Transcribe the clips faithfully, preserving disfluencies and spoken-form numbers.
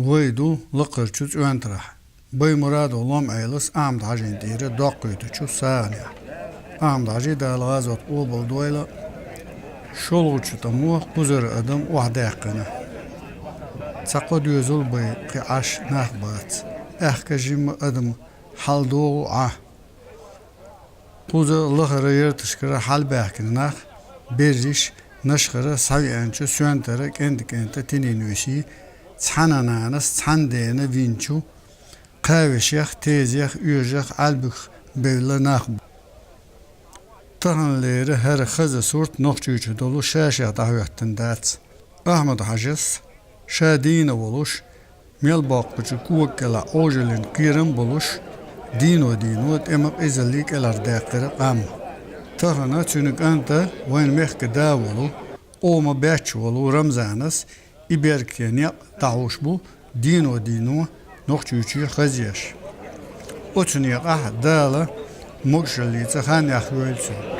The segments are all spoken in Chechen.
Вай ду лакхарчу цӀоьнтарахь. Баймурадов Лом-Ӏелас Ахьмад-Хьажин тӀера доккхуьйтучу сагӀанехь. Ахьмад-Хьажи, Дала гӀазот къобалдойла, шолгӀачу тӀамо кхузара адам охьадаьккхина. Цхьа кхо доьзал бай кхин Ӏаш нах бац. Аьхка жимма адам хьаладогӀу Ӏа. Кхуза лахара ярташкара хьалабаьхкина нах, берриш, нашхара схьавеанчу соьнтара кӀентан-кӀентан тинин висий, цхьана нанас цхьана дена винчу, кхавешех, тезех, оьжах, Ӏаьлбуьгах бевлла нах бу. Таханлера хӀара хаза сурт Нохчийчу долу ша-шех дӀахӀоьттина дац. Ахьмад-Хьажас ша дийна волуш, мел боккхучу кога кӀелахь Ӏожаллин кхерам а болуш, дийно-дийно тӀеман къизаллий кӀелхьардаьккхира къам. Тахана цуьнан кӀанта, вайн мехкан да волу, къоман баьчча волу Рамзанас и беркате некъ дӀахьуш бу, дийно-дийно Нохчийчу хазъеш. Оцу некъахь Дала могушаллица хан яхйойла цуьнан.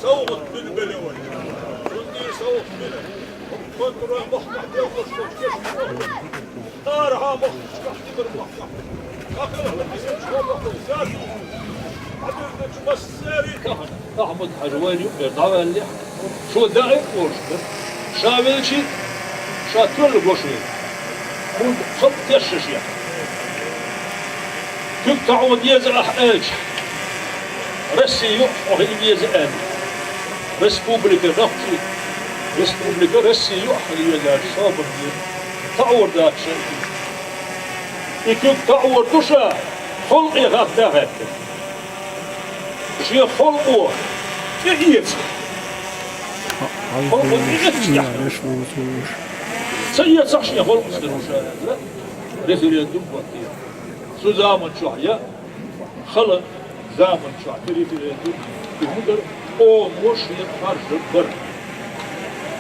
Савгъат бил белевай. Шунди савгъат бил. Контура мохтахтел. Тарха мохтахтел. Ахир хадисин чума мохтахтел. Хадисин чума сери. Ахьмад-Хьажа вайна юкъера дӀаваьллехь, шо даим олуш дара. Ша велча, ша тоьлла гуш ву. ХӀунда халкъ тешаш яц. Куьг таӀо деза ахь аьлча, Россия юкъахь хьо хила веза аьлла. Республика нохчий, республика Россия юкъахь хила веза аьлла, собар деза. ТаӀор дац ша и куьг. И куьг таӀор ду ша, халкъе хатта хаьттина. Шен халкъо тӀеэца. Халкъо тӀеэца. Ца эцахь шен халкъо ца дерш аьлла, референдум баттийра. Цу заман чохь я, хала заман чохь тӀе референдум, и хӀун дара, омо шен харжар бара.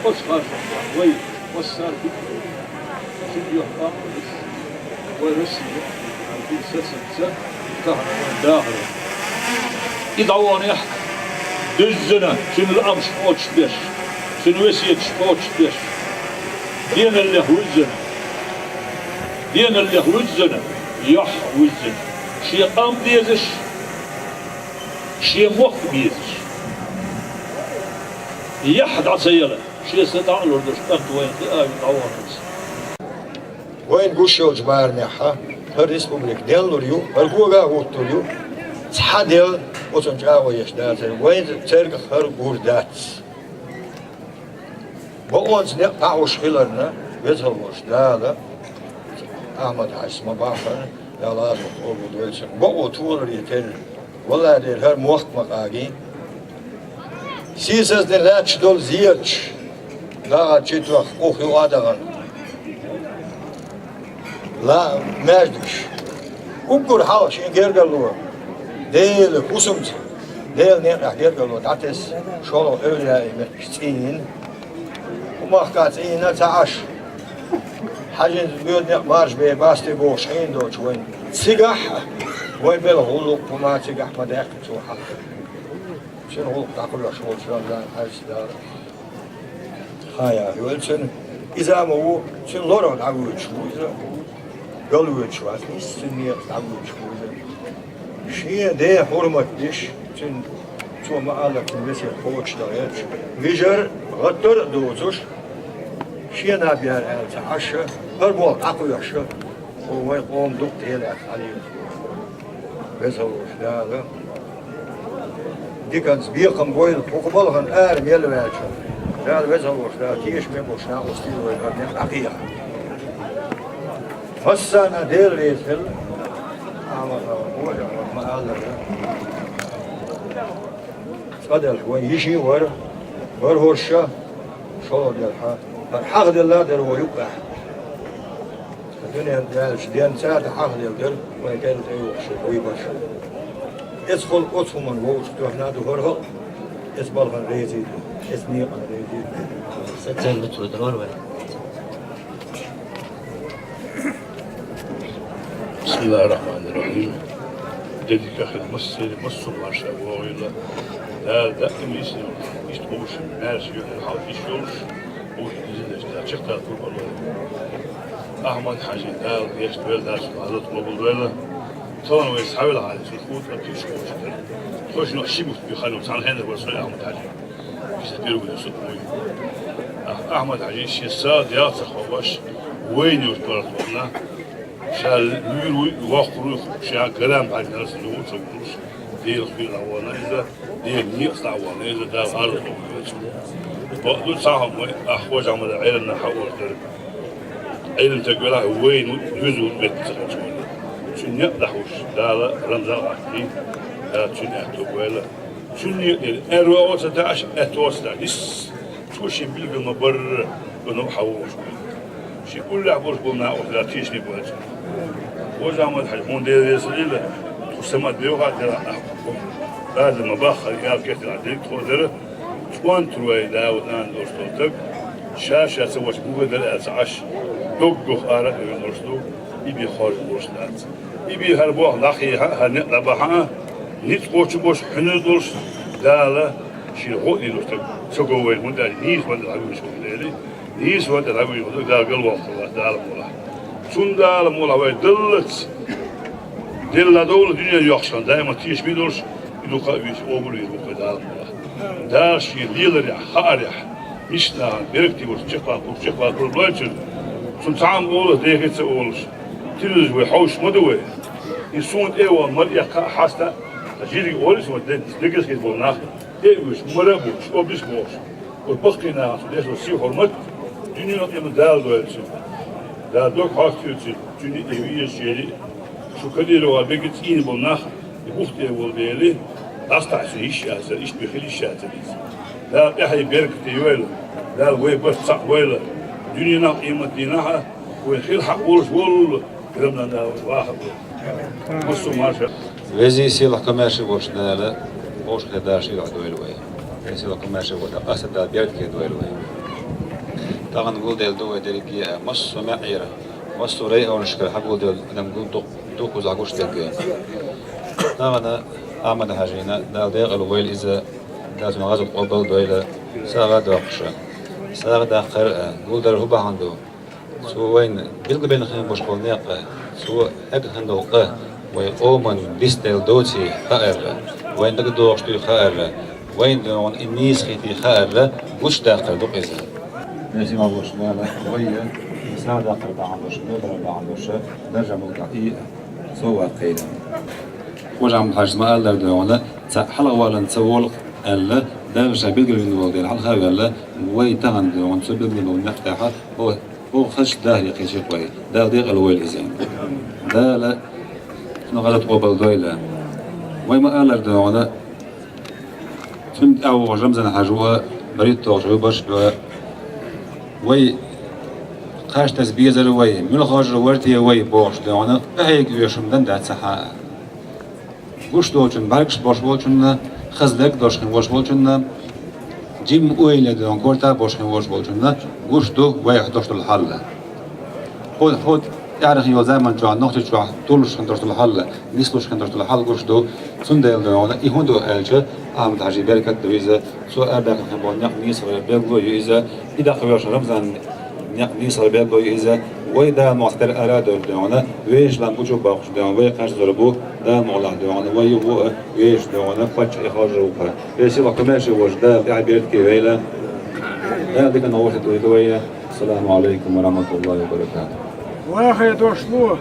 Оцу харжах вай массара а дика, шуьга юьхь къам а вай Россия, сацамца, тахана вайн дахар. И дӀаваханехь, дуьззина, цуьнан лаамаш кхочушдеш, цуьнан весеташ кхочушдеш, деналлех вуьззина, деналлех вуьззина, юьхь вуьззина, шен къам безаш, шен мохк безаш, яхь дӀа ца яла, шен са дӀа а лур долуш кӀант вайна хиъна дӀаваханарца. Вайна гуш йолчу барамехь хӀара республика денлур ю, хӀара кога а хӀуттур ю, цхьа делла оцунна чӀагӀо еш дацара, вайна цаьрга хӀара гур дац. Бакъонца некъ дӀахьуш хиларна, веза хила волуш Дала, Ахьмад-Хьаьжас ма-баххара, Дала гӀазот къобалдойла цуьнан, бакъо толаре терра, валлахӀи, дера хӀара мохк ма къагий. Сийсаздан лаьтташ долу зераш, дагӀа читох, ух юкъа а дахана. Ла, маьждигаш. Уггар хьалха шен гергарло, Делан хӀусамца, Делан некъехь гергарло дӀатесна, шолгӀа эвлаяийн меттигаш цӀийнан. ХӀуманах цӀийнан ца Ӏаш, хьаьжин боьду некъ марша бен басте бохуш хьийна долчу вайн. Цигахь а вай белхан гӀуллакх хӀума цигахь ма даьккхина цо хьалха. Цуьнан гӀуллакх дӀакхоьхьуш волчу Рамзан-Хьаьжас Дала хьан яхь йойла цуьнан. Иза а ма ву, цуьнан лорах дӀавоьдуш ву иза. Галвоьдуш вац, нийсса цуьнан некъаца дӀавоьдуш ву иза. Шен ден хьурмат деш, цуьнан, цо ма-аллара, цуьнан весет кхочушдан гӀерташ, вижар, гӀаттар а доцуш, шен наб яра аьлла ца Ӏаш, хӀара болх дӀакхоьхьуш, хӀокху вайн къоман дукха тӀе а лаьцна хьалийна. Веза волуш Дала диканца бекхам бойла хӀокху балхана ара мел ваьлча. Дала, Веза волуш Дала, тешаме болуш накъостийла вай хӀара некъ дӀакхехьа. Массарна Дела реза хила. Амма, амма, ма-аллара. Цкъа делахь, вайн йиши а вара, вара хӀорш а, шолгӀа делахь, хӀара хьахделла а дара вай юккъехь. Дуьнен ваьлча денца а тӀе хьахделла дара, вайн кӀел тӀе юхуш вуй баш. Эцхула оцу хӀуманна вовшах тоьхна а ду хӀара хӀаъ, эцу балхана реза а ду, эцу некъана реза а ду. Социальный труд вара вай. Бисмиллахир-рахманир-рахим. Де дика хила массеран, массо а марша вогӀийла. Дала даим йисина, иштта вовшах маьрша юьхьа хьалха йиш йолуш, вовшах иза деш, Дала чекхдала турба лойла. Ахьмад-Хьаьжин Дала дешна вайла, Дала цуьнан гӀазот къобалдойла. Тахана вай схьавелла хьалха, цуьнан хӀуттар а кхиш кхочушдара. Тхо шуьнах ши бутт буьйхина, цхьана хенахь вара со, Ахьмад-Хьаьжи. Иза пиргуьне сукъ вуй. Ах-, Ахьмад-Хьаьжи шен са дегӀ ца хууш, вайна йолчу барт вахана. Ша луьйр вуй, воккхур вуй, ша гарам бӀаьргнарш а юха ца вуьйлуш, Делах вуьйла а вахана иза, Делан некъаца дӀа а вахана иза, Дала гӀазот къобалдойла цуьнан. Бакъду, цхьа хӀума вай, ахь хожа хьан ма дан, Ӏилманах хьан олуш дара. Ӏилма стаг велахь, вайна ву, дуьзна ву, меттиг ца хилча вайна. Цуьнан некъ дӀахьуш, Дала Рамзан гӀаттий, Дала цуьнан аьтто бойла. Цуьнан некъ дерг аьрру а ца таьӀаш, аьтто а ца таьӀаш, нисса цо шен билгал ма-барра, вайна хьан вогӀуш ву. Шен уллехь болуш болу накъостий Дала тешаме бойла цунна. Хожа Ахьмад-Хьаьжи, хьуна Дела реза хуьлийла, тхо самат бевха а делахь, ахь Ӏазап ма-баххара, ял кхетта дерг тхо а дара, цӀонтар вай да ву нана долуш долу стаг, ша-ша ца волчу гуга дара аьлла ца Ӏаш, доггах ара а вевзаш ду, и бен хоржур болуш дац. И бен хӀара болх дӀахьехьа а, хӀара некъ дӀабахьа а, ницкъ кхочуш болуш, хьуьнар долуш, Дала шен гӀо а дийр долуш стаг ца го вайна, хӀунда аьлча нийса ван дӀавуьйцуш ву Дела. Нийса ван тӀе дӀавуьйжу хӀума ду, Дала галваккхаллалц, Дала мукъ лахь. Цундела мукъ лахь вай даллалц, делла довла дуьнен йоккхуш хан, даиман тешаме долуш, и дукха а вийча, къобал а вийр ву вай, Дала мукъ лахь. Дала шен леларехь, хаарехь, миска нахана беркате волуш, чекхвалкхур, чекхвалкхур лойчуьра. Цунна цхьа а олаллалц, дехе а ца олуш, тилалаш вай хьовсуш ма ду вай. И суна тӀе а вахана, мара эккха а, хьаста а, жириг олуш вай, дегаза хир болу нах, тӀе а вуьйш, мара а буьйш, обриш а бохуш. Вай баккхий нахана цу дешо сий-хьурмат, дуьненан къемат Дала дойла цуьнан. Дала дог хьоьстуьйту цуьнан, цуьнан и везачу Деле. Шу Кадырова бегий цӀийна болу нах, и бух тӀе волу Деле, дӀасатаьӀча цуьнан йиш яцара, иштта бен хила йиш яцара иза. Дала тӀаьхье беркате йойла, Дала вай барт цхьаъ бойла, дуьненахь а къематдийнахь а вай хила хьакъ волуш воллула, Рамзан Дала ваха а войла. Массо а марша. Везий, сийлахь, комаьрша волчу Дала вовшахкхетар шен дуьхьа дойла вай. Везий, сийлахь, комаьрша волчу Дала, къаьстта Дала беркате дойла вай. Тахан гулделла ду вай дерриге а, массо а маьӀӀера, массо а районашкара хьагулделла адам гул ду-, дукхаза гуш дерг. Тахан Ахьмад-Хьажийна, Дала декъала войла иза, Дала цун гӀазот къобал дойла, сагӀа а доккхуш, сагӀа даккхар а, гулдар хӀун бахьан ду? Цо вайна билгалбенна хинна болуш болу некъ, цо хьегна хинна долу къа вайн къоман дицделла доций хаарра, вайна дагадогӀуш дуй хаарра, вайна дуьйна и нийса хетий хаарра, гучудаккхар ду-кх иза. Везан волчу Дала вай и сагӀа даккхар бахьана долуш, мел бахьана долуш, даржа муьлхха и совгӀат кхайкхина. Хож-Ахьмад-Хьаьжас ма-аллара дуьйна, цхьа хьалхаваларна ца волу аьлла, Дала ша билгалвина волу дела хьалха а ваьлла, вай тахана дуьйна цу билгалвина некъ тӀехь, хӀокху хазачу дахаре кхечира вай. Дала декъала войла иза. Дала цуьнан гӀазот къобал дойла. Вай ма-аллара дуьйна, цуьнан тӀаьхьа вогӀуш Рамзан-Хьаьжа ву а, бархӀитталгӀачу вуьйбарш а бу. Вай кхаж таса безара вай, муьлххачара вара те вай бохуш дуьйна, къахьега оьшуш хӀума дан дац цхьа а. Гуш долчунна, бӀаьргаш бош волчунна, хаза дерг долуш хин волуш волчунна, жимма ойла дон корта бош хин волуш волчунна гуш ду вайх долуш долу хьал. ХӀо-, хӀо тӀаьхьархин йолу заман чохь, нохчи чохь туллуш хин долуш долу хьал, нислуш хин долуш долу хьал гуш ду. Цундела дона и хӀун ду аьлча, Ахьмад-Хьаьжин беркат ду иза, цо арабаьккхина хин болу некъ нийсалгӀа билгало ю иза, и дӀакхоьхьуш Рамзан некъ нийсалгӀа билгало ю иза, вай Дала мукъ лахь дерг ара а дойла дона, вешан лам гучу а боккхуш дона, вай кхаж зур бу, Дала мукъ лахь дона, вай юха а вешан дона, паччахь и хоржур ву-кх. Вай сийлахь комаьрша волчу Дала тӀаьхье беркате войла. Дала диканна гӀо дан вай. Ассаламу алейкум ва рахматуллахи ва баракатух. Вахе дошло.